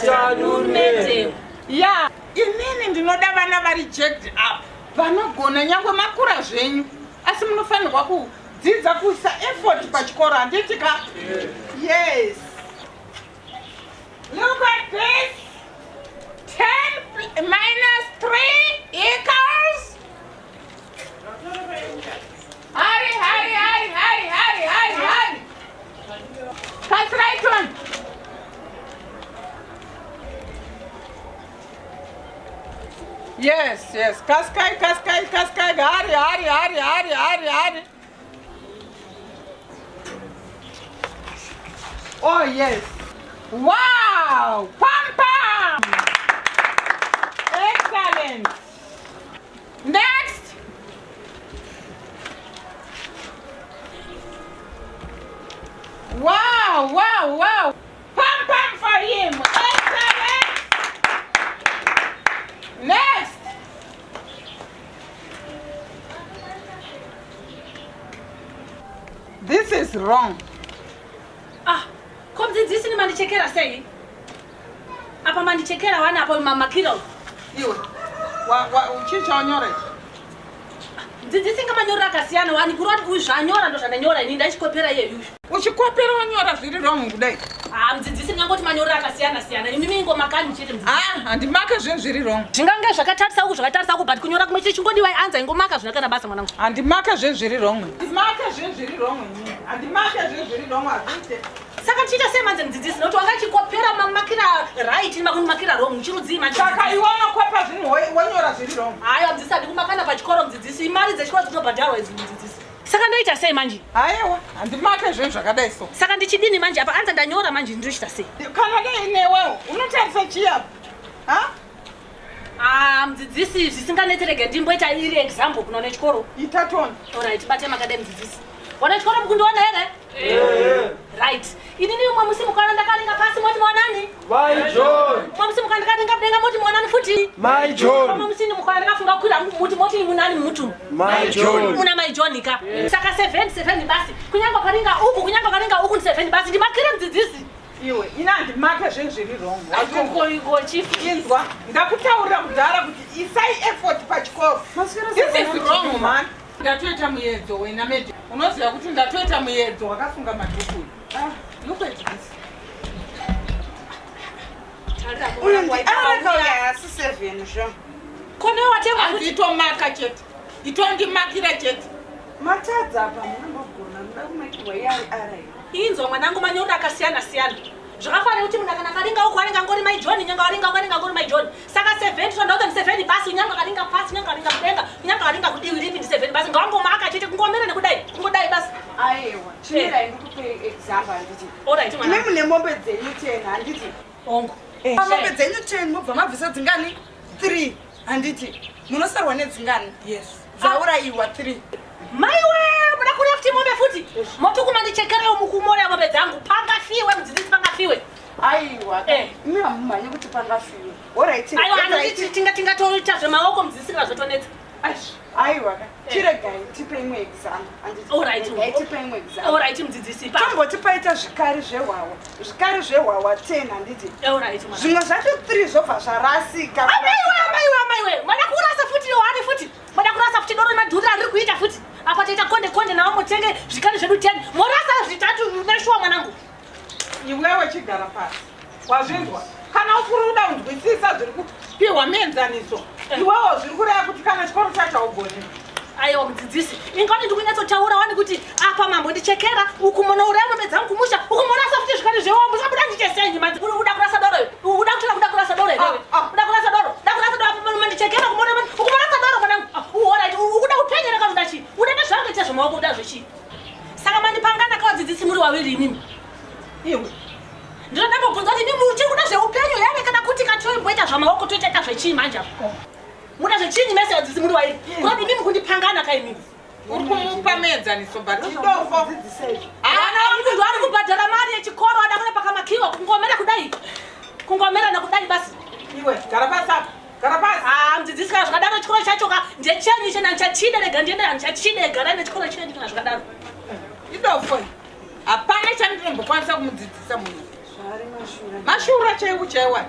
Afternoon, madam. Ya, inini ndinoda vana vari jacked up, vanogona nyangwe makura zvenyu, asi munofanirwa kudzidza kuisa effort pachikoro, handiti ka? Yes. Look at this. 10 minus 3 equals. Hurry, hurry, hurry, hurry, hurry, hurry, hurry. Pass right one. Yes, yes. Kaskai, kaskai, kaskai. Hurry, hurry, hurry, hurry, hurry, hurry. Oh, yes. Wow! Pam, pam! Excellent. Next. Wow, wow, wow. Pam, pam for him. Excellent. Next. This is wrong. Ah, ko mudzidzisi ni mandichekera sei? Apa mandichekera wana apa mamakiro. Iwe. Chii chawanyora ichi? Mudzidzisi nga manyora akasiyana wani kuri wati uyu zvanyora ndo zvandanyora ini ndachikopera iye yuyu. Uchikopera wanyora zviri wrong kudai. Ah, mudzidzisi ndingangoti manyora akasiyana siyana. Imi mingo makani chete mudzidzisi. Ah, handimake zvinhu zviri wrong. Zvingange zvakatarisa uku zvakatarisa uku but kunyora kumwe chete chingodiwa anza ingomaka zvina kana basa mwanangu. Handimake zvinhu zviri wrong. Handimake zvinhu zviri wrong inini. Handimake zvinhu zviri wrong hazviite. Saka tichiita sei manje mudzidzisi nokuti wangachikopera mamakira right nemakumakira wrong chirudzii manje. Saka iwe unokopa zvinhu wonyora zviri wrong. Hayi mudzidzisi handikumakana pachikoro mudzidzisi imari dzechikoro dzinobhadharwa idzi mudzidzisi. Saka ndoita sei manje? Aiwa, handimake zvinhu zvakadai so. Saka ndichidini manje apa anza ndanyora manje ndochita sei? Kana dai newewo unotarisa chii apa? Ha? Ah, mudzidzisi zvisinganetserege ndimboita iri example kuno nechikoro. Ita toni. Alright, bate makadai mudzidzisi. Wana chikoro mukundiona here? Right. Inini mumwe musi mukaona ndakaringa pasi moti maonani? Mai John. Mumwe musi mukaona ndakaringa mudenga moti maonani futi? Mai John. Mumwe musi mukaona ndakafunga kukwira muti moti munani mutu? Mai John. Muna Mai John ka. Saka 7 7 basi. Kunyange karinga uku kunyange karinga uku ni 7 basi ndimakire mudzidzisi. Iwe, ina handimake zvinhu zviri wrong. Ko chief. Inzwa, ndakutaurira kudhara kuti isai effort pachikoro. This is wrong man. Ndatoita muyedzo wena Medi. Unoziva kuti ndatoita muyedzo wakasunga madhuku. Ah, look at this. Uyu ndi arakauya asi 7 zvo. Kone watengwa Hanzi kuti itomaka chete. Itondimakira chete. Matadza apa munongogona muda kumakirwa iye ari ara here. Inzwa mwanangu manyoro akasiyana siyana. Zvakafanira kuti munhu kana akaringa uku anenge angori Mai John, nyanga aringa uku anenge angori Mai John. Saka 7 tonda kuti 7 basi nyanga akaringa pasi, nyanga akaringa kudenga, nyanga akaringa kudivi ripi ndi 7 basi. Ngawangomaka chete kungomera nekudai, kungodai basi. Aiwa, chimirai ndikupe example handiti. Alright Imi mwanangu. mune mombe dzenyu 10 handiti. Ongo. Mombe dzenyu 10 mobva mabvisa dzingani? 3 handiti. Munosarwa nedzingani? Yes. Dzaurayiwa 3. Maiwe, muda kureva futi mombe futi. Motukuma ndichekerewo mukumora mombe dzangu. Pangafiwe mudzidzisi pangafiwe. Aiwa. Eh. Imi hamumhanyi kuti pangafiwe. Alright. Aiwa, anoti tingatoita zvemaoko mudzidzisi kana zvotonetsa. Aiwa. Chiregai tipe imwe example. Handiti. Alright. Regai tipe imwe example. Alright mudzidzisi pa. Tomboti paita zvikari zvehwawa. Zvikari zvehwawa 10 handiti. Alright mwana. Zvimwe zvacho 3 zvobva zvarasika. Amaiwe, amaiwe, amaiwe. Mwana kurasa futi yohani futi. Mwana kurasa futi doro madhuri ariri kuita futi. Apa toita konde konde nawo mutenge zvikari zvedu 10. Morasa zvitatu neshuwa mwanangu. Iwewe chigara pasi. Wazvinzwa? Kana usiri kuda kunzwisisa zviri kupiwa muenzaniso. Iwewo zviri kureva kuti kana chikoro chacho haugoni. Aiwa mudzidzisi, ingati ndikunyatsotaura wani kuti apa mambo ndichekera, uku munouraya mombe dzangu kumusha, uku morasa futi zvikari zvewa, musabuda ndichesenyi manzi. Uda kurasa doro iwe. Uda kutora kuda kurasa doro iwewe. Uda kurasa doro. Uda kurasa doro apa mandichekera kumona uku morasa doro mwanangu. Ah, alright, ukuda kupenyera kana uda chii? Uda nezvangu ita zvemaoko uda zvechii? Saka mandipangana ka vadzidzisi muri waviri imimi. Iwe. Ndinoda kubvunza kuti imimi uchiri kuda zveupenyu here kana kuti katoimboita zvamaoko toita zvechii manje apa? Muda zvechinyi mese vadzidzisi muri wairi. Kurati imimi kundipangana ka imimi. Uri kumupa muenzaniso but idofo. Ana wangu ndo ari kubhadhara mari yechikoro ada kuda pakamakiwa kungomera kudai. Kungomera nakudai basi. Iwe, gara pasi apa. Gara pasi. Ah, mudzidzisi kana zvakadaro chikoro chacho ka ndechenyu icho handichachide rega ndiende handichachide garai nechikoro chenyu kana zvakadaro. Idofo. Hapana chandinombokwanisa kumudzidzisa munhu. Zvaari mashura. Mashura chaiwo chaiwa.